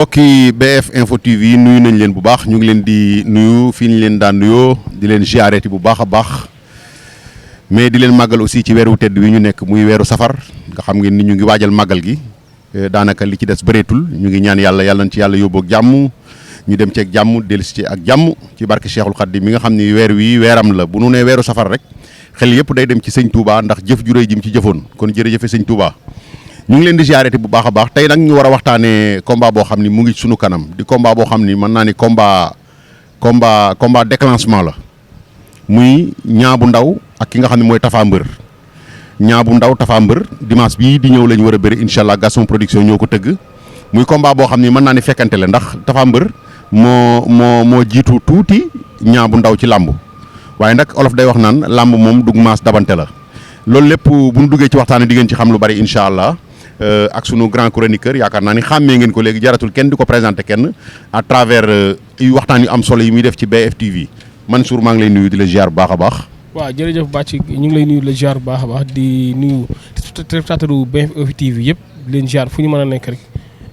mbokki BF Info TV nuyu nañ leen bu baax ñu ngi leen di nuyu fii ñu leen daan nuyoo di leen ziareti bu baax a baax mais di leen màggal aussi ci weeru tedd wi ñu nekk muy weeru safar nga xam ngeen ni ñu ngi waajal màggal gi daanaka li ci des bëreetul ñu ngi ñaan yàlla nañ ci yàlla yóbbu ak jàmm ñu dem ci ak jàmm dellusi ci ak jàmm ci barke Cheikhul Khadim mi nga xam ni weer wi weeram la bu nu nee weeru safar rek xel yëpp day dem ci sëñ Touba ndax jëf ju rëy ji mu ci jëfoon kon jërëjëfe sëñ Touba. ñu ngi leen di ziareti bu baax a baax tey nag ñu war a waxtaanee combat boo xam ni mu ngi sunu kanam di combat boo xam ni mën naa ni combat déclenchement la muy Niang bu Ndaw ak ki nga xam ne mooy Tapha Mbeur Niang bu Ndaw Tapha Mbeur dimanche bii di ñëw lañ war a bëri incha allah Gaston Production ñoo ko tëgg muy combat boo xam ni mën naa ni fekkante la ndax Tapha Mbeur moo jiitu tuuti Niang bu Ndaw ci làmb waaye nag olof day wax naan làmb moom dug maas dabante la loolu lépp bu ñu duggee ci waxtaan di ngeen ci xam lu bari incha allah. ak sunu grand chroniqueur yaakaar naa ni xàmmee ngeen ko léegi jaratul kenn di ko présenté kenn à travers waxtaan yu am solo yi muy def ci BF TV Mansour maa ngi lay nuyu di la ziar bu baax a baax. waaw jërëjëf Bàcc ñu ngi lay nuyu la ziar bu baax a baax di nuyu téléspectateur BF TV yëpp di leen ziar fu ñu mën a nekk rek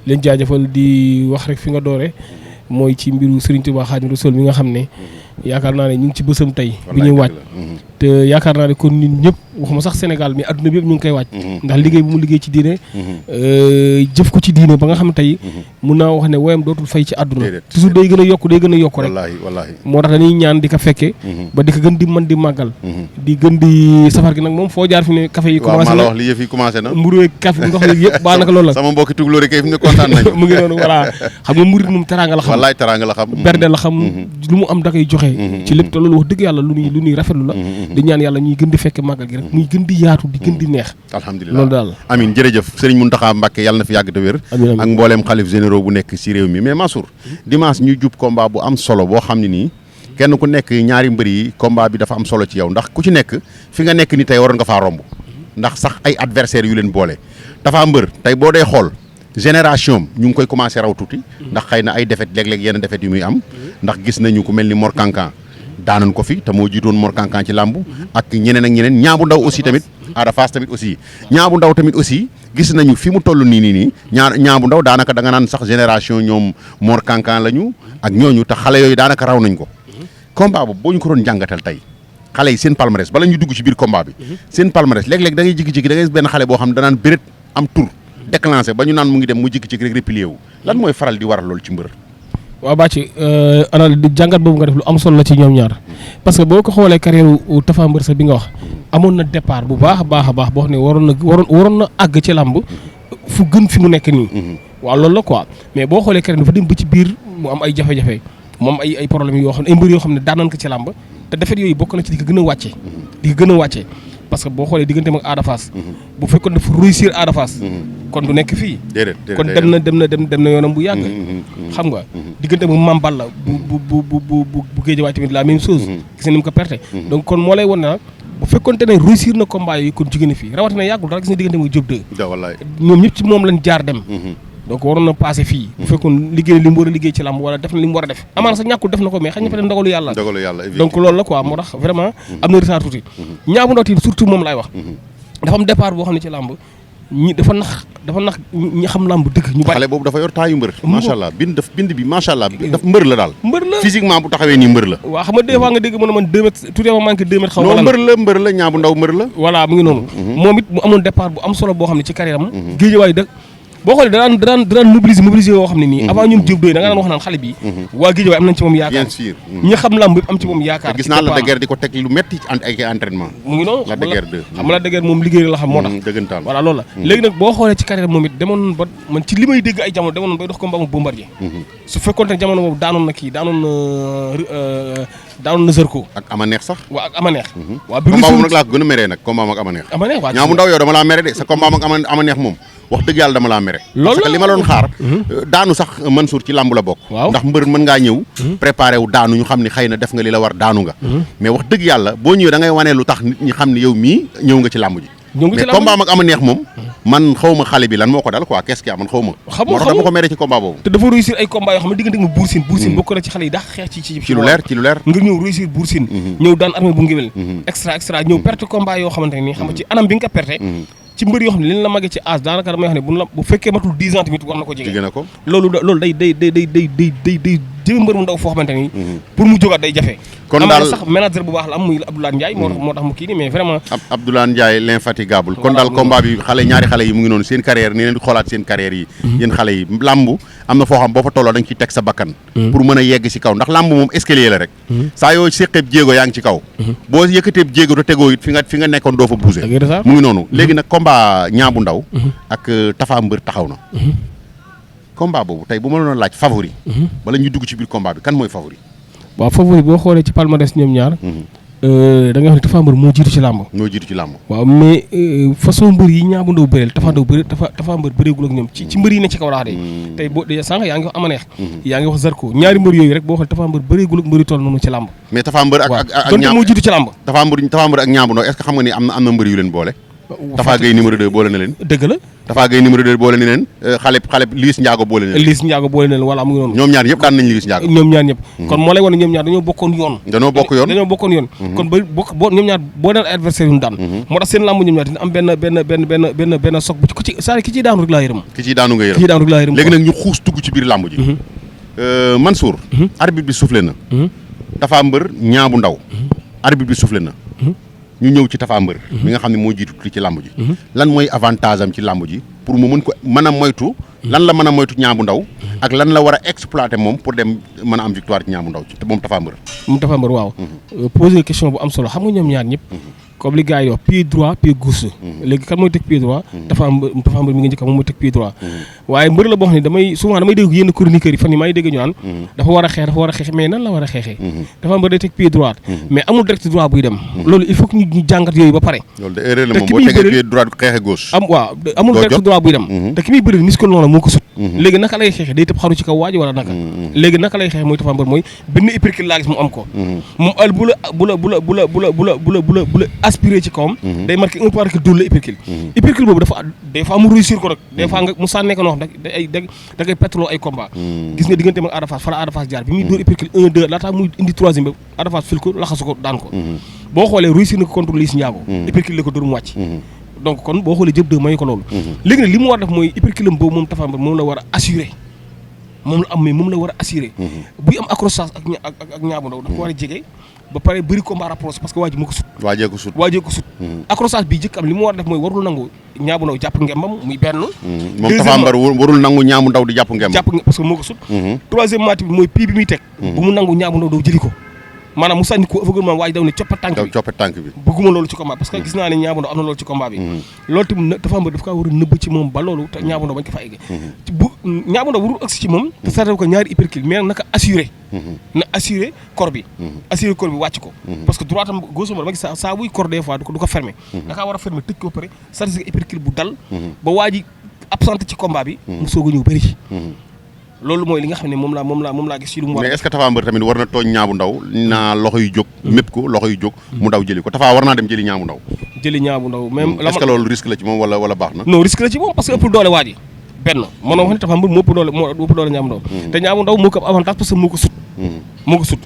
leen jaajëfal di wax rek fi nga doore mooy ci mbiru Serigne Touba Xaadimu Rasuul mi nga xam ne yaakaar naa ne ñu ngi ci bësam tey bi ñuy waaj te yaakaar naa ne kon nit ñëpp waxuma sax Sénégal mais adduna bi yëpp ñu ngi koy waaj ndax liggéey bu mu liggéey ci diine jëf ko ci diine ba nga xam ne tey mun naa wax ne woyam dootul fay ci àdduna toujours day gën a yokk rek wallaahi moo tax dañuy ñaan di ko fekke ba di ko gën di mën di màggal di gën di safar gi nag moom foo jaar fi ne café yi commencé na wax li yëf yi commencé na mburu yeeg café ndox yeeg yëpp baa naka loolu la sama mbokki tuglóori kay fi ne kontaan nañu mu ngi noonu voilà xam nga murit moom teraanga la xam wallaay teraanga la xam berde la xam lu mu am da koy joxe ci lépp te loolu wax dëgg yàlla lu ñuy rafetlu la di ñaan yàlla ñuy gën di fekke màggal gi rek muy gën di yaatu di gën di neex alhamdulilah loolu daal amin jërëjëf Serigne Mountakha Mbacké yàlla na fi yàgg te wér ak mbooleem xalif généraux bu nekk si réew mi mais Mansour dimanche ñu jub combat bu am solo boo xam ne nii kenn ku nekk ñaari mbër yi combat bi dafa am solo ci yow ndax ku ci nekk fi nga nekk ni tey waroon nga faa romb ndax sax ay adversaires yu leen boole Tapha Mbeur tey boo dee xool génération ñu ngi koy commencé raw tuuti ndax xëy na ay défaite léeg-léeg yenn défaite yu muy am ndax gis nañu ku mel ni Mor Kankan daanoon ko fi te moo jiitoon Mor Kankan ci làmb ak ñeneen ak ñeneen Niang bu Ndaw aussi tamit Ada Fass tamit aussi Niang bu Ndaw tamit aussi gis nañu fi mu toll nii Niang bu Ndaw daanaka da nga naan sax génération ñoom Mor Kankan lañu ak ñooñu te xale yooyu daanaka raw nañ ko combat boobu boo ñu ko doon jàngatal tey xale yi seen palmarès bala ñu dugg ci biir combat bi seen palmarès léeg-léeg da ngay jigi-jigi da ngay benn xale boo xam ne danaan béret am tur déclenché ba ñu naan mu ngi dem mu jikki-jikki rek replié wu lan mooy faral di waral loolu ci mbër waaw Bàcc ana jàngat boobu nga def lu am solo la ci ñoom ñaar parce que boo ko xoolee carrière Tapha Mbeur sax bi nga wax amoon na départ bu baax a baax boo xam ne waroon na àgg ci làmb fu gën fi mu nekk nii waaw loolu la quoi mais boo xoolee carrière dafa dem ba ci biir mu am ay jafe-jafe mu am ay problèmes yoo xam ne ay mbër yoo xam ne daan ko ci làmb te defet yooyu bokk na ci di ko gën a wàcce parce que boo xoolee digganteem ak Ada Fass bu fekkoon dafa réussir Ada Fass kon du nekk fii kon dem na yoonam bu yàgg xam nga digganteem ak Mame Balla bu Guédiawaye tamit la même chose gis na ni mu ko perte donc kon moo lay won ne nag bu fekkoonte ne réussir na combat yi kon jigéen fii rawatina yàggul dara gis na digganteem ak Diop 2 ñoom ñëpp ci moom lañ jaar dem donc waroon na passé fii bu fekkoon liggéey li mu war a liggéey ci làmb wala def na li mu war a def amaana sax ñàkkul def na ko mais xëy na peut-être ndogalu yàlla donc loolu la quoi moo tax vraiment am na retard tuuti Niang bu Ndaw tamit surtout moom laay wax dafa am départ boo xam ne ci làmb ñi dafa nax ñi xam làmb dëgg ñu bari xale boobu dafa yor taayu mbër macha allah bind bi macha allah daf mbër la daal mbër la physiquement bu taxawee nii mbër la waaw xam nga des fois nga dégg mën a man 2 mètres tuuti ma manqué 2 mètres xaw non mbër la Niang bu Ndaw mbër la voilà mu ngi noonu moom it mu amoon départ bu am solo boo xam ne ci carrière am Guédiawaye dëgg boo xoolee daan mobiliser yoo xam ne nii avant ñun Diop doy da nga daan wax naan xale bi waa Guédiawaye am nañ ci moom yaakaar bien sûr ñi xam lamb yëpp am ci moom yaakaar gis naa la dëgër di ko teg lu metti ay entraînement mu ngi noonu la dëgër xam nga la dëgër moom liggéey la xam moo tax dëggantaan voilà loolu la léegi nag boo xoolee ci carrière moom it demoon ba man ci li may dégg ay jamono demoon bay dox combat mu Bombardier su fekkoon ne jamono boobu daanoon na Zarko ak ama neex sax waaw ak ama neex waaw combat moom nag laa ko gën a meree nag combat ak ama neex Niang bu Ndaw yow dama laa mere de sa combat ak ama neex moom wax dëgg yàlla dama laa mere parce que li ma doon xaar daanu sax Mansour ci làmb la bokk ndax mbër mën ngaa ñëw préparé wu daanu ñu xam ne xëy na def nga li la war daanu nga mais wax dëgg yàlla boo ñëwee da ngay wanee lu tax nit ñi xam ne yow mii ñëw nga ci làmb ji mais combat ak ama neex moom man xaw ma xale bi lan moo ko dal quoi qu'est-ce qu'il y a man xaw ma moo tax dama ko mere ci combat boobu te dafa réussir ay combat yoo xam ne diggante nga Bour Sine bokk na ci xale yi daa xeex ci lu leer nga ñëw réussir Bour Sine ñëw daan armée bu ngéwél extra ñëw perte combat yoo xamante ne nii xam nga ci anam bi nga ko perte ci mbër yoo xam ne li la magee ci âge daanaka damay wax ne bu fekkee matul 10 ans tamit war na ko jege na ko loolu day jëme mbër mu ndaw foo xamante ni pour mu jógaat day jafe kon daal sax manager bu baax la am muy Abdoulaye Ndiaye moo tax mu kii ni mais vraiment Abdoulaye Ndiaye l'infatigable kon daal combat bi ñaari xale yi mu ngi noonu seen carrière ni leen di xoolaat seen carrière yi yéen xale yi làmb am na foo xam boo fa tolloo da nga ciy teg sa bakkan pour mën a yegg ci kaw ndax làmb moom escalier la rek saa yoo séqeeb jéego yaa ngi ci kaw boo yëkkateeb jéego te tegoo it fi nga nekkoon doo fa bouger mu ngi noonu léegi nag combat Niang bu Ndaw ak Tapha Mbeur taxaw na combat boobu tey bu ma doon laaj favori bala ñuy dugg ci biir combat bi kan mooy favori waaw favori boo xoolee ci palmarès ñoom ñaar da nga xam ne Tapha Mbeur moo jiitu ci làmb waaw mais façon mbër yi Niang bu Ndaw bëreel Tapha Mbeur bëreegul ak ñoom ci mbër yi ne ci kaw laax de tey boo dee sànq yaa ngi wax Amaneex yaa ngi wax Zarko ñaari mbër yooyu rek boo xoolee Tapha Mbeur bëreegul ak mbër yi toll noonu ci làmb mais Tapha Mbeur ak donte moo jiitu ci làmb Tapha Mbeur ak Niang bu Ndaw est-ce que xam nga ni am na mbër yu leen boole Tapha Gueye numéro 2 boole na leen dëgg la Tapha Gueye numéro 2 boole na leen xale Liss Ndiago boole na leen wala mu ngi noonu ñoom ñaar ñëpp daan nañ Liss Ndiago ñoom ñaar ñëpp kon moo lay wane ñoom ñaar dañoo bokkoon yoon kon ba ñoom ñaar boo daan adversaire yu daan moo tax seen làmb ñoom ñaar dina am benn soog bu ci saa ki ciy daanu rek laa yërëm léegi nag ñu xuus dugg ci biir làmb ji Mansour arbitre bi soufflé na Tapha Mbeur Niang bu Ndaw arbitre bi soufflé na ñu ñëw ci Tapha Mbeur mi nga xam ne moo jiitu ci làmb ji lan mooy avantage am ci làmb ji pour mu mën a moytu lan la mën a moytu Niang bu Ndaw ak lan la war a exploiter moom pour dem mën a am victoire ci Niang bu Ndaw ci moom Tapha Mbeur waaw poser question bu am solo xam nga ñoom ñaar ñëpp comme li gars yi wax pied droit pied gauche léegi kan mooy teg pied droit Tapha Mbeur mi nga njëkk moom mooy teg pied droit waaye mbër la boo xam ne damay dégg yenn chroniqueurs yi fan yi maa ngi dégg ñu naan dafa war a xeex mais nan la war a xeexee Tapha Mbeur day teg pied droit mais amul direct droit buy dem loolu il faut que ñu jàngat yooyu ba pare loolu de erreur la moom boo tegee pied droit xeexe gauche amul direct droit buy dem te ki muy bëri muscle noonu moo ko sut léegi naka lay xeexee day tëb xaru ci kaw waaji wala naka léegi naka lay xeexee mooy Tapha Mbeur mooy benn uppercut laa gis mu am ko moom al bu la aspiré ci kawam day marqué un point que dóor la uppercut boobu dafa des fois mu réussir ko rek des fois nga mu sànnee ko noo xam da ngay pétroloo ay combat gis nga diggante ak Ada Fass fa la Ada Fass jaar bi muy dóor uppercut 1-2 laataa muy indi troisième ba Ada Fass fil ko laxasu ko daan ko boo xoolee réussir na ko contre Liss Ndiago uppercut la ko dóor mu wàcc donc kon boo xoolee jëb 2 mayu ko loolu léegi nag li mu war def mooy uppercut boobu moom Tapha Mbeur moom la war a assurer moom la war a assurer buy am accrochage ak Niang bu Ndaw dafa war a jege ba pare bëri combat rapproché parce que waa ji moo ko sut waajee ko sut accrochage bi jëkk am li mu war a def mooy warul nangu Niang bu Ndaw jàpp ngembam muy benn moom Tapha Mbeur warul nangu Niang bu Ndaw di jàpp ngembam parce que moo ko sut troisièmement bi mooy pii bi muy teg bu mu nangu Niang bu Ndaw daw jëli ko maanaam mu sànni ko ëffagul waa ji daw ne coppe tànk bi bëgguma loolu ci combat parce que gis naa ne Niang bu Ndaw am na loolu ci combat bi loolu tamit Tapha Mbeur daf kaa war a nëbb ci moom ba loolu te Niang bu Ndaw bañ ko fa egge Niang bu Ndaw warul agsi ci moom te sartal ko ñaari uppercut mais naka assuré na assuré corps bi wàcc ko parce que droite am gauche am ma gis saa buy corps des fois du ko fermer da kaa war a fermer tëj ko pare sartal uppercut bu dal ba waa ji absenté ci combat bi mu soog a ñëw bëri ci loolu mooy li nga xam ne moom laa gis ci lu mu war mais est-ce que Tapha Mbeur tamit war na tooñ Niang bu Ndaw naa loxo yu jóg mépp ko loxo yu jóg mu daw jëli ko Tapha war naa dem jëli Niang bu Ndaw même est-ce que loolu risque la ci moom wala baax na non risque la ci moom parce que ëpp doole waa ji benn mënoo wax ne Tapha Mbeur moo ëpp doole Niang bu Ndaw te Niang bu Ndaw moo ko avantage parce que moo ko sut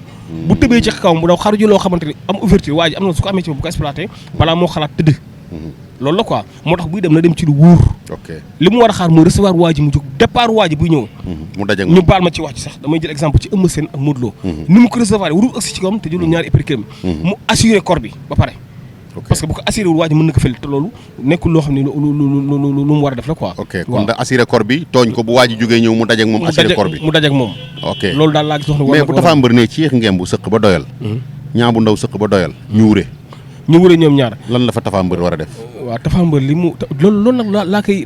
bu tëbee ci kawam bu daw xaru ji loo xamante ni am ouverture waa ji am na su ko amee ci moom bu ko exploité balaa moo xalaat tëdd loolu la quoi moo tax buy dem na dem ci lu wóor li mu war a xaar mooy recevoir waa ji mu jóg départ waa ji buy ñëw mu daje ñu baal ma ci wax ci sax damay jël exemple ci Eumeu Sène ak Modou Lo ni mu ko recevoir warul agsi ci kawam te jëlul ñaari uppercut mu assuré corps bi ba pare parce que bu ko assuré wul waa ji mën na ko fël te loolu nekkul loo xam ne lu mu war a def la quoi ok kon da assuré corps bi tooñ ko bu waa ji jógee ñëw mu daje ak moom assuré corps bi mu daje ak moom ok loolu daal laa gis wax ne mais bu Tapha Mbeur ne ci ngem bu sëq ba doyal Niang bu Ndaw sëq ba doyal ñu wure ñoom ñaar lan la fa Tapha Mbeur war a def waaw Tapha Mbeur li mu loolu nag laa koy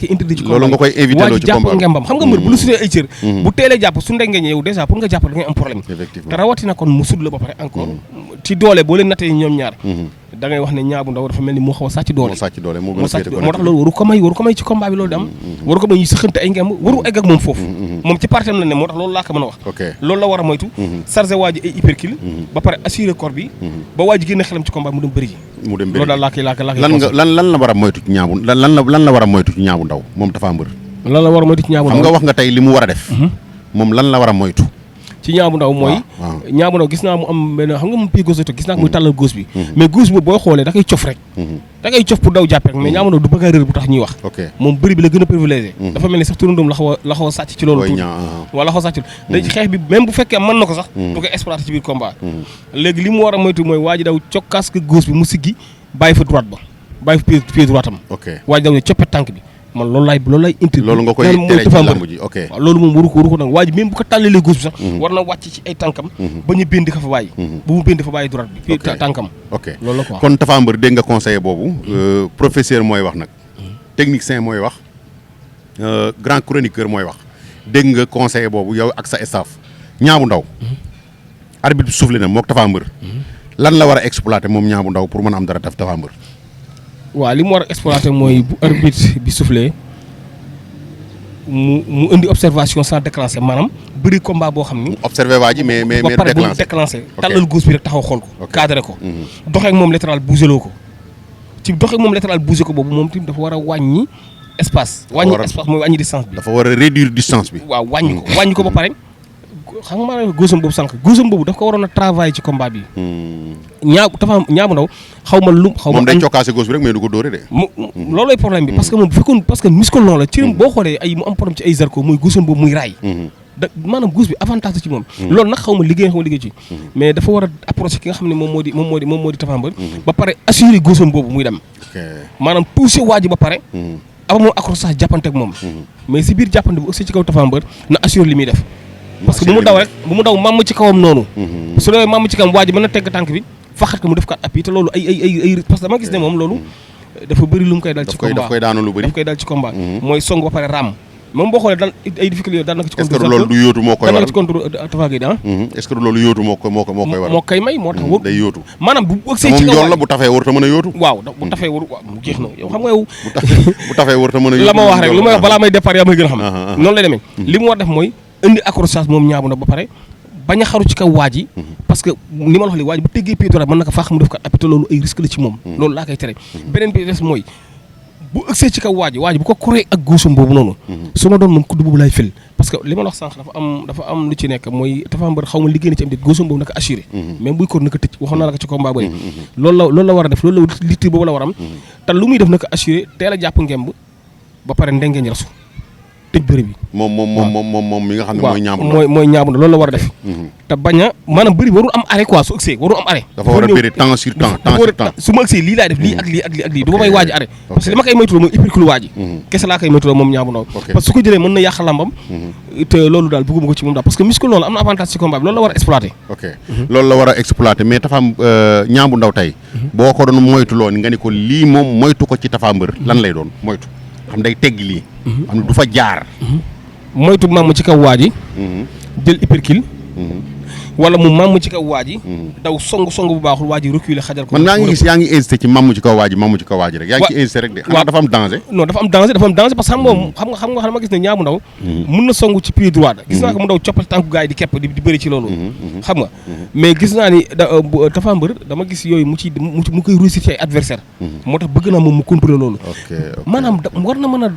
interdit ci loolu nga koy invité loo ci combat jàpp ngembam xam nga mbër bu la sudee ay cër bu teelee jàpp su ndengeñee yow déjà pour nga jàpp da ngay am problème te rawatina kon mu sud la ba pare encore ci doole boo leen nattee ñoom ñaar da ngay wax ne Niang bu Ndaw dafa mel ni moo xaw a sàcc doole moo tax loolu waru ko may ci combat bi loolu di am waru ko may ñu sëxante ay ngemb waru egg ak moom foofu moom ci partem la ne moo tax loolu laa ko mën a wax loolu la war a moytu chargé waa ji ay hypercule ba pare assuré corps bi ba waa ji génn xelam ci combat mu dem bëri ji loolu daal lan la war a moytu ci Niang bu lan la war a moytu ci Niang bu Ndaw moom Tapha Mbeur lan la war a moytu ci Niang bu Ndaw xam nga wax nga tey li mu war a def moom lan la war a moytu ci Niang bu Ndaw mooy Niang bu Ndaw gis naa mu am benn xam nga mu pied gauche gis naa ko muy tàllal gauche bi mais gauche boobu booy xoolee da koy cof rek da koy cof pour daw jàpp rek mais Niang bu Ndaw du bëgg a réer bu tax ñuy wax moom bëri bi la gën a privilégié dafa mel ni sax turandoom la xaw a sàcc ci loolu tuuti wala la xaw a sàcc da xeex bi même bu fekkee mën na ko sax du ko exploité ci biir combat léegi li mu war a moytu mooy waa ji daw cokkaas ko gauche bi mu siggi bàyyi fa droite ba bàyyi fa pied droite am waa ji daw ne coppe tànk bi man loolu laay inter loolu nga koy tere ci lamb ji ok waaw loolu moom waru ko nag waa ji même bu ko tàllalee gauche bi sax war na wàcc ci ay tànkam ba ñu béndi ko fa bàyyi bu mu béndi fa bàyyi droite bi tànkam ok loolu la quoi kon Tapha Mbeur dégg nga conseiller boobu professeur mooy wax nag technicien mooy wax grand chroniqueur mooy wax dégg nga conseiller boobu yow ak sa staff Niang bu Ndaw arbitre bi soufflé na mook Tapha Mbeur lan la war a exploiter moom Niang bu Ndaw pour mën a am dara def Tapha Mbeur waaw li mu war a exploiter mooy bu arbitre bi soufflé mu indi observation sans déclencher maanaam bëri combat boo xam ni. observé waa ji mais ba pare bu déclenché tàllal gauche bi rek taxaw xool ko. cadré ko. doxee ak moom latéral bougé loo ko ci doxee ak moom latéral bougé ko boobu moom tamit dafa war a wàññi espace. wàññi espace mooy wàññi distance bi. dafa war a réduire distance bi. waaw wàññi ko ba pare. xam nga maanaam góosam boobu sànq góosam boobu daf ko waroon a travailler ci combat bi. Niang bu Ndaw xaw ma moom day cokkaase góos bi rek mais du ko dóore de. loolooy problème bi parce que moom bu fekkoon parce que muscle noonu la ci boo xoolee ay mu am problème ci ay zarko muy góosam boobu muy raay. maanaam góos bi avantage ci moom. loolu nag xaw ma liggéey ci. mais dafa war a approché ki nga xam ne moom moo di Tapha Mbeur. ba pare assuré góosam boobu muy dem. maanaam touché waa ji ba pare. avant moom accrochage jàppante ak moom. mais si biir jàppante bi aussi ci kaw Tapha Mbeur na assuré li muy def. parce que bu mu daw màmm ci kawam noonu. su dee màmm ci kawam waa ji mën na tegg tànk bi faxat ko mu def kat appui te loolu ay parce que dama gis ne moom loolu dafa bëri lu mu koy dal ci combat daf koy daanu lu bëri daf koy dal ci combat mooy song ba pare raam moom boo xoolee dal ay difficulté yooyu dal na ko ci contre est-ce que loolu du yóotu moo koy waral ci contre Tapha Gueye est-ce que loolu yóotu moo koy waral moo koy may moo tax wóor day yóotu maanaam bu ëgsee ci kaw moom la bu tafee warut a mën a yóotu waaw bu tafee waru waaw mu jeex na yow xam nga yow bu tafee warut a mën a yóotu la ma wax rek lu may wax balaa may départ yaa may gën a xam noonu lay demee li mu war def mooy indi accrochage moom Niang bu Ndaw ba pare bañ a xaru ci kaw waa ji parce que ni ma la wax li waa ji bu teggee pied droit mën na ko faax mu def ko appui te loolu ay risque la ci moom loolu laa koy tere beneen bi des mooy bu ëgsee ci kaw waa ji bu ko koree ak góosam boobu noonu su ma doon moom kudd boobu laay fël parce que li ma la wax sànq dafa am lu ci nekk mooy Tapha Mbeur xaw ma liggéey na ci am déet góosam boobu naka assuré même buy kor naka tëj waxoon naa la ko ci combat bëri loolu la war a def loolu la litre boobu la war am te lu muy def naka assuré teel a jàpp ngemb ba pare ndengeeñ rasu tëj bëri bi moom mi nga xam ne mooy Niang bu Ndaw mooy Niang bu Ndaw loolu la war a def te bañ a maanaam bëri warul am arrêt quoi su ëgsee warul am arrêt dafa war a bëri temps sur temps su ma ëgsee lii laay def lii ak lii du ma may waaji arrêt parce que li ma koy moytuloo mooy épicule waaji kese laa koy moytuloo moom Niang bu Ndaw parce que su ko jëlee mën na yàq lambam te loolu daal bëgguma ko ci moom daal parce que muscle loolu am na avantage ci combat bi loolu la war a exploiter loolu la war a exploiter mais Tapha Niang bu Ndaw tey boo ko doon moytuloo ni nga ni ko lii moom moytu ko ci Tapha Mbeur lan lay doon moytu xam day teggi lii xam ne du fa jaar moytu maam ci kaw waa ji jël hypercule wala mu mamm ci kaw waa ji daw song bu baaxul waa ji reculer xajal ko man maa ngi gis yaa ngi hésité ci mamm ci kaw waa ji rek yaa ngi ci hésité rek de xanaa dafa am danger non dafa am danger parce que xam nga ma gis ne Niang bu Ndaw mun na song ci pied droit gis naa ko mu daw coppati tànku gars yi di kepp di bëri ci loolu xam nga mais gis naa ni Tapha Mbeur dama gis yooyu mu koy réussir ci ay adversaire moo tax bëgg naa moom mu contrôler loolu maanaam war na mën a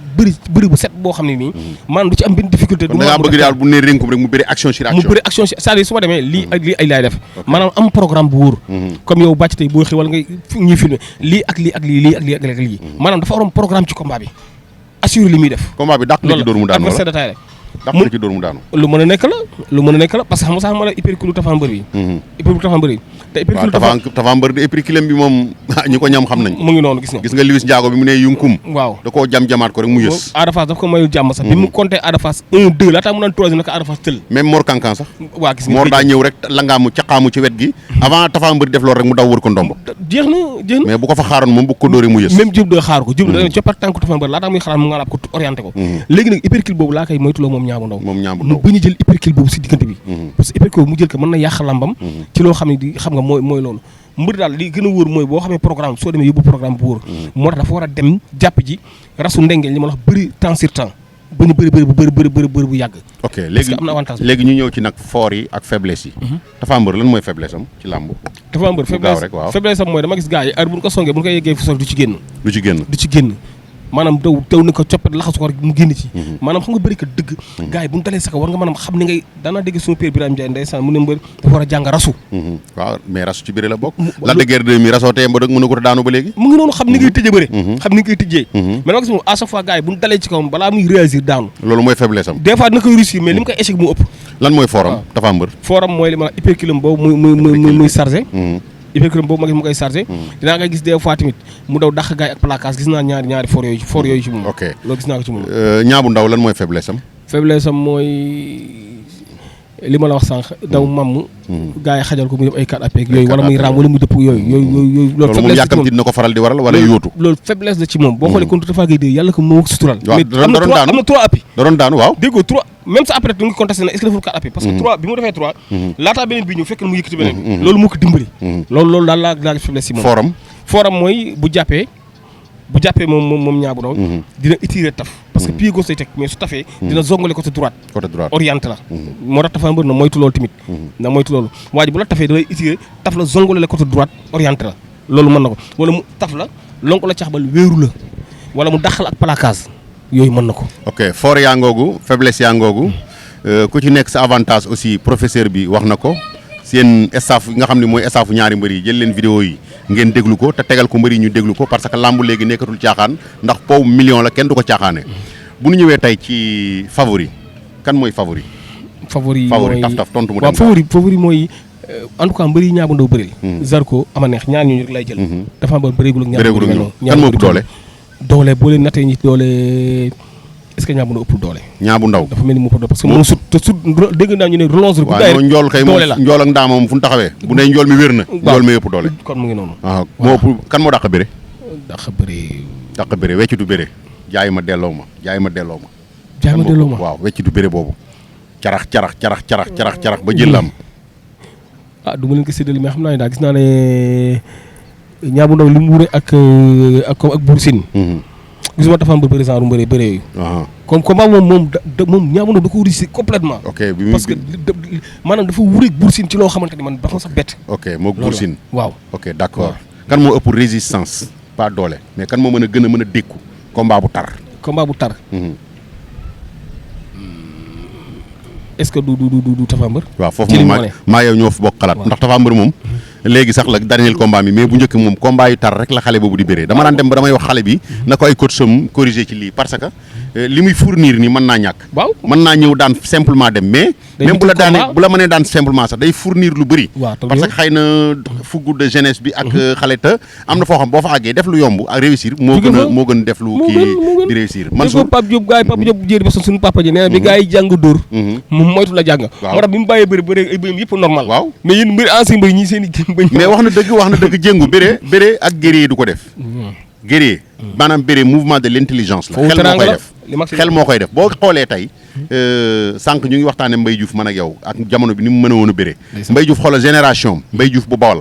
bëri bu set boo xam ne nii maanaam du ci am benn difficulté da ngaa bëgg daal bu ne rénkum rek mu bëri action sur action c'est-à-dire su ma demee lii ak lii ay laay def maanaam am programme bu wóor comme yow bàcc tey boo xëy wala ngay ñuy filmer lii ak lii maanaam dafa waroon programme ci combat bi assurer li muy def combat bi dàq na ci dóor mu daanu adversaire de taille dàq na ci dóor mu daanu lu mën a nekk la parce que xam nga sax ma la hypercule Tapha Mbeur bi hypercule Tapha Mbeur bi te hypercule Tapha Mbeur de hypercule bi moom ñi ko ñam xam nañ mu ngi noonu gis nga Luis Ndiago bi mu ne yunkum waaw da koo jam-jamaat ko rek mu yës Ada Fass daf ko mayul jàmm sax bi mu compté Ada Fass 1-2 laataa mu naan 3 naka Ada Fass tël même Mor Kankan sax waaw gis nga Mor daa ñëw rek langaamu caqaamu ci wet gi avant Tapha Mbeur def loolu rek mu daw wër ko ndomb jeex na mais bu ko fa xaaroon moom bu ko dóoree mu yës même Diop de xaar ko Diop da coppat tànku Tapha Mbeur laataa muy xalaat mu ngalaab ko orienté ko léegi nag hypercule boobu laa koy moytuloo moom Niang bu Ndaw mu bañ a jël hypercule boobu si diggante bi parce que hypercule mu jël ko mën na yàq lambam ci loo xam ne di xam nga mooy loolu mbër daal li gën a wóor mooy boo xamee programme soo demee yóbbu programme bu wóor moo tax dafa war a dem jàpp ji rasu ndengeel li ma la wax bëri temps sur temps bañu bëri bu yàgg ok léegi am na avantage léegi ñu ñëw ci nag fort yi ak faiblesse yi Tapha Mbeur lan mooy faiblesse am ci làmb Tapha Mbeur faiblesse am mooy dama gis gars yi heure bu ñu ko songee bu ñu ko yeggee fu sori du ci génn maanaam taw na ko coppet laxasu ko rek mu génn ci maanaam xam nga bëri ko dëgg gars yi bu ñu dalee saka war nga maanaam xam ni ngay daanaa dégg suñu père Birame Ndiaye ndeysaan mu ne mbër dafa war a jàng rasu waaw mais rasu ci bëri la bokk la de guerre de mi rasoo tey mba dëgg mën na ko daanu ba léegi mu ngi noonu xam ni ngay tëjee bëri xam ni ngay tëjee mais nag gis moom à chaque fois gars yi bu ñu dalee ci kawam balaa muy réagir daanu loolu mooy faiblesse am des fois dina koy réussir mais li mu koy échec mu ëpp lan mooy forum Tapha Mbeur forum mooy li ma hyperculum boobu muy chargé hyperculum boobu ma gis mu koy chargé dinaa nga gis des fois tamit mu daw dàq gaay ak placage gis naa ñaari for yooyu ci moom ok loolu gis naa ko ci moom ñaabu ndaw lan mooy faiblesse am faiblesse am mooy li ma la wax sànq daw mamm gars yi xajal ko mu yëpp ay 4 appuis yooyu wala muy raam wala muy dëpp yooyu loolu moom yàkkamti dina ko faral di waral wala yóotu loolu faiblesse la ci moom boo xoolee contre Tapha Gueye de yàlla ko moo wax sutural waaw am na 3 appuis da doon daanu waaw déggoo 3 même sa après tu ngi contesté na est-ce que deful 4 appuis parce que 3 bi mu defee 3 laataa beneen bi ñëw fekk na mu yëkkati beneen loolu moo ko dimbali loolu daal laa faiblesse ci moom forum mooy bu jàppee moom ñaabu ndaw dina étirer taf parce que pied gauche lay teg mais su tafee dina zongale côté droite orienté la moo tax Tapha Mbeur na moytu loolu tamit na moytu loolu waa ji bu la tafee da lay étirer taf la zongale la côté droite orienté la loolu mën na ko wala mu taf la lonk la caxbal wéeru la wala mu daxal ak placage yooyu mën na ko ok fort yaa ngoogu faiblesse yaa ngoogu ku ci nekk sa avantage aussi professeur bi wax na ko seen staff nga xam ne mooy staffu ñaari mbër yi jël leen vidéo yi ngeen déglu ko te tegal ko mbër yi ñu déglu ko parce que lamb léegi nekkatul caaxaan ndax pow million la kenn du ko caaxaane bu ñu ñëwee tey ci favori kan mooy favori taf tontu mu dem favori mooy en tout cas mbër yi ñaabu ndaw bëril Zarko ama neex ñaar ñooñu rek lay jël dafa mbër bëreegul ak ñaar kan moo ëpp doole boo leen nattee ñi doole est-ce que ñaabu ndaw ëpp doole ñaabu ndaw dafa mel ni mu ëpp doole parce que moo sut te sut dégg naa ñu ne relance rek waaw njool kay moom njool ak ndaama moom fu ñu taxawee bu ne njool mi wér na njool mi ëpp doole kon mu ngi noonu waaw moo ëpp kan moo dàq bëre dàq bëre weccitu bëre jaay ma delloo ma waaw weccitu bëre boobu carax ba jël am du ma leen ko séddale mais xam naa ne daal gis naa ne ñaabu ndaw li mu wure ak Bour Sine gisuma Tapha Mbeur président ru mbëree bëree yooyu comme combat moom ñaabu ndaw da ko réussir complètement parce que maanaam dafa wureeg Bour Sine ci loo xamante ni man dafa sax bett ok moog Bour Sine waaw ok d'accord kan moo ëpp résistance pas doole mais kan moo mën a dékku combat bu tar est-ce que du Tapha Mbeur waaw foofu moom maa yow ñoo fa bokk xalaat ndax Tapha Mbeur moom léegi sax la dernier combat mi mais bu njëkk moom combat yu tar rek la xale boobu di bëree dama daan dem ba damay wax xale bi na ko ay coach sam corriger ci lii parce que li muy fournir nii mën naa ñàkk mën naa ñëw daan simplement dem mais même bu la mënee daan simplement sax day fournir lu bëri parce que xëy na fougue de jeunesse bi ak xale te am na foo xam boo fa àggee def lu yomb ak réussir moo gën def lu kii di réussir man Pape Diop gars yi Pape Diop jéeri ba suñu papa ji nee na bi gars yi jàng dóor moom moytu la jàng moo tax bi mu bàyyee bëri ay bëyam yëpp normal waaw mais yéen mbëri ancien mbëri ñi seen i mais wax na dëgg jéngu béré ak guerrier du ko def guerrier maanaam béré mouvement de l'intelligence la xel moo koy def boo xoolee tey sànq ñu ngi waxtaane Mbaye Diouf man ak yow ak jamono bi ni mu mën a woon a béré Mbaye Diouf xoolal génération Mbaye Diouf bu Bawal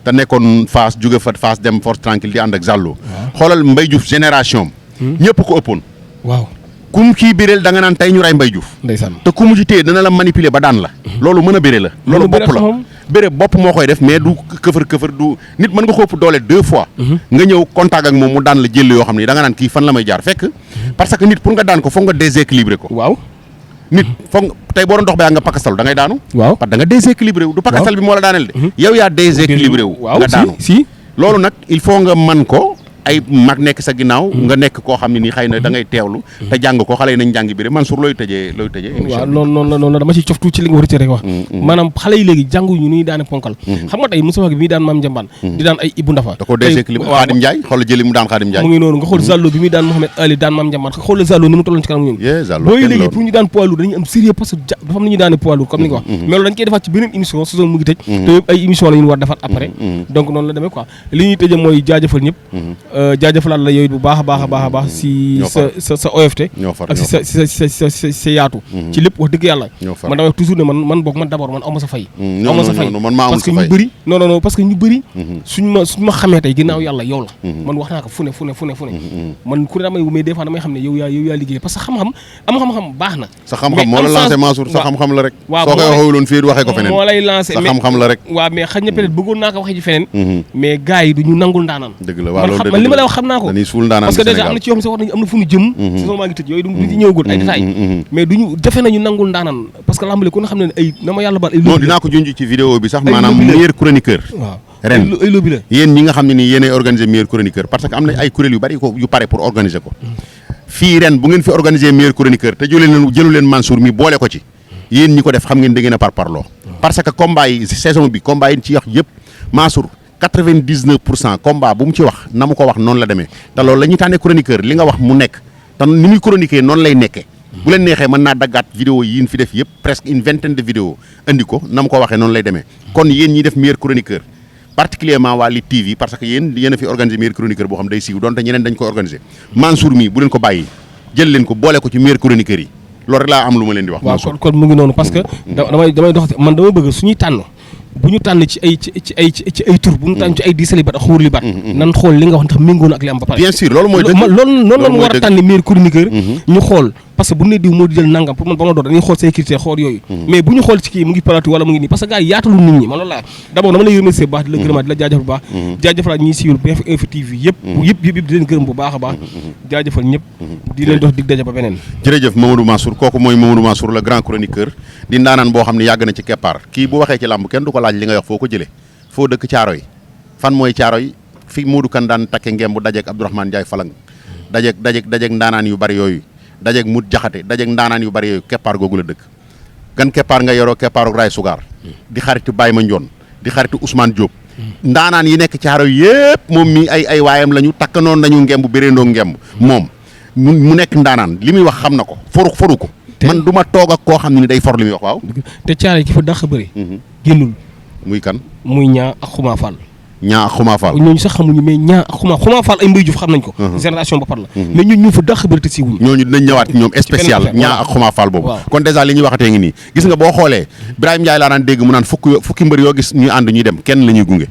te nekkoon Fass jóge fa Fass dem Force Tranquille di ànd ak Zallo xoolal Mbaye Diouf génération ñëpp ko ëppoon waaw kum kii béreel da nga naan tey ñu ray Mbaye Diouf ndeysaan te ku mu ci téye dana la manipuler ba daan la loolu mën a béré la loolu bopp la béré bopp moo koy def mais du këfër du nit mën nga ko ëpp doole 2 fois nga ñëw contact ak moom mu daan la jël yoo xam ne da nga naan kii fan la may jaar fekk parce que nit pour nga daan ko foog nga déséquilibré ko waaw nit foog tey boo doon dox ba yaa nga pakastal da ngay daanu waaw parce que da nga déséquilibré wu du pakastal bi moo la daaneel de yow yaa déséquilibré wu nga daanu loolu nag il faut nga man ko ay mag nekk sa ginnaaw nga nekk koo xam ne nii xëy na da ngay teewlu te jàng ko xale yi nañ jàngi bi rek Mansour looy tëjee waaw noonu dama ci cof tuuti ci li nga war a rek wax maanaam xale yi léegi jànguñu ni daan ponkal xam nga tey Moussa bi muy daan Mame Ndiambane di daan ay Ibou Ndafa da ko déséquilibré Khadim Ndiaye xoolal jëli mu daan Khadim Ndiaye mu ngi noonu nga xool Zallo bi muy daan Mohamed Ali daan Mame Ndiambane xoolal Zallo ni mu tolloon ci kanam ñun booy léegi pour ñu daan poids lourd dañuy am sérieux parce que dafa am na ñu daane poids lourd comme ni nga wax mais loolu dañ koy defaat ci beneen émission saison mu ngi tëj te yëpp ay émission la ñu war defaat après donc noonu la demee quoi li ñuy tëjee mooy jaajëfal ñëpp jaajëfalaat la yow bu baax a baax si sa OFT ak si sa yaatu ci lépp wax dëgg yàlla man damay wax toujours ne man boog man d'abord man aw ma sa fay parce que ñu bëri non parce que ñu bëri suñ ma xamee tey ginnaaw yàlla yow la man wax naa ko fu ne man ku ne damay mais des fois damay xam ne yow yaa liggéey parce que xam-xam baax na sa xam-xam moo la lancé Mansour sa xam-xam la rek soo koy waxewuloon fii waxee ko feneen moo lay lancé sa xam-xam la rek waaw mais xëy na peut-être bëggoon naa ko waxee ci feneen mais gars yi du ñu nangul ndaanaan dëgg la waaw loolu man li ma lay wax xam naa ko dañuy suul ndaanaan parce que déjà am na ci yoo xam ne sax wax nañu am na fu ñu jëm saison maa ngi tëj yooyu du ci ñëwagul ay détails mais duñu defe nañu nangul ndaanaan parce que lamb li ku ne xam ne ay na ma yàlla baal ay non dinaa ko junj ci vidéo bi sax maanaam meilleur chroniqueur waaw ren ay lobby la yéen ñi nga xam ne nii yéenay organiser meilleur chroniqueur parce que am na ay kuréel yu bari ko yu pare pour organiser ko fii ren bu ngeen fi organiser meilleur chroniqueur te jëlu leen Mansour mi boole ko ci yéen ñi ko def xam ngeen da ngeen a parparloo parce que combat yi saison bi combat yi ci wax yëpp Mansour 99% combat bu mu ci wax na mu ko wax noonu la demee te loolu la ñuy tànnee chroniqueur li nga wax mu nekk te ni muy chroniquer noonu lay nekkee bu leen neexee mën naa daggaat vidéo yi fi def yëpp presque une vingtaine de vidéos andi ko na mu ko waxee noonu lay demee kon yéen ñi def meilleur chroniqueur particulièrement waa Lutte TV parce que yéen a fi organiser meilleur chroniqueur boo xam day siiw donte ñeneen dañ koy organiser Mansour mi bu leen ko bàyyi jël leen ko boole ko ci meilleur chroniqueur yi loolu rek laa am lu ma leen di wax. waaw kon mu ngi noonu parce que damay dox man dama bëgg suñuy tànn bu ñu tànn ci ay tur bu ñu tànn ci ay di célibat ak xuur libat nan xool li nga wax ndax méngoo na ak li am ba pare bien sûr loolu mooy dëgg loolu la ñu war a tànn meilleur chroniqueur ñu xool parce que bu ne diw moo di jël nangam pour man ba ma doon dañuy xool say critères xool yooyu mais bu ñu xool ci kii mu ngi plateau wala mu ngi nii parce que gars yi yaatalu nit ñi man loolu laa d'abord dama lay remercier bu baax di la gërëmaat di la jaajëfal bu baax jaajëfalaat ñiy siiwul BF Info TV yëpp di leen gërëm bu baax a baax jaajëfal ñëpp di leen dox dig daje ba beneen jërëjëf Mamadou Mansour kooku mooy Mamadou Mansour le grand chroniqueur di ndaanaan boo xam ne yàgg na ci keppaar kii bu waxee ci làmb kenn du ko laaj li nga wax foo ko jëlee foo dëkk Caaroy fan mooy Caaroy fi Modou Kan daan takke ngem bu dajeek Abdourahmane Ndiaye Falang dajeek ndaanaan yu bari yooyu dajeek Mut Jaxate dajeek ndaanaan yu bari yooyu keppaar googu la dëkk gan keppaar nga yoroo keppaaru Ray Sugar di xaritu Baye Ma Ndione di xaritu Ousmane Diop ndaanaan yi nekk Caaroy yëpp moom mi ay waayam lañu takkanoon nañu ngemb béréendoo ngemb moom mu nekk ndaanaan li muy wax xam na ko foru ko man du ma toog ak koo xam ne ni day for li muy wax waaw te Caaroy ki fa dàq bëri génnul muy kan muy ñaa ak Xuma Fall ñaa ak Xuma Fall ñooñu sax xamuñu mais ñaa ak Xuma Fall ay Mbaye Diouf xam nañ ko génération ba par la mais ñun ñu fa dàq bëri te siiwuñu ñooñu dinañ ñëwaat ñoom spécial ñaa ak Xuma Fall boobu kon dèjà li ñuy waxatee ngi nii gis nga boo xoolee Ibrahima Ndiaye laa daan dégg mu naan fukki mbër yoo gis ñuy ànd ñuy dem kenn la ñuy gunge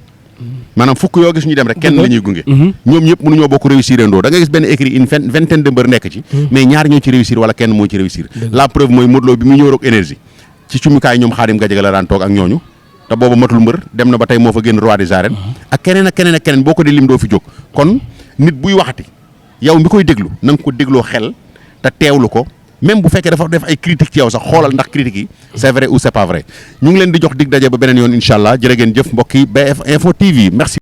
maanaam fukk yoo gis ñu dem rek kenn la ñuy gunge ñoom ñëpp mënuñoo bokk réussir andoo da nga gis benn écrit une vingtaine de mbër nekk ci mais ñaar ñoo ci réussir wala kenn moo ci réussir la preuve mooy Modou Lo bi mu ñëw roog énergie ci cumukaay ñoom Xaadim Gajaga la daan toog ak ñooñu te boobu matul mbër dem na ba tey moo fa génn roi des arènes ak keneen boo ko di lim doo fi jóg kon nit buy waxati yow mi koy déglu na nga ko dégloo xel te teewlu ko même bu fekkee dafa def ay critique ci yow sax xoolal ndax critique yi c'est vrai ou c'est pas vrai ñu ngi leen di jox dig daje ba beneen yoon incha allah jërë ngeen jëf mbokk yi BF Info TV merci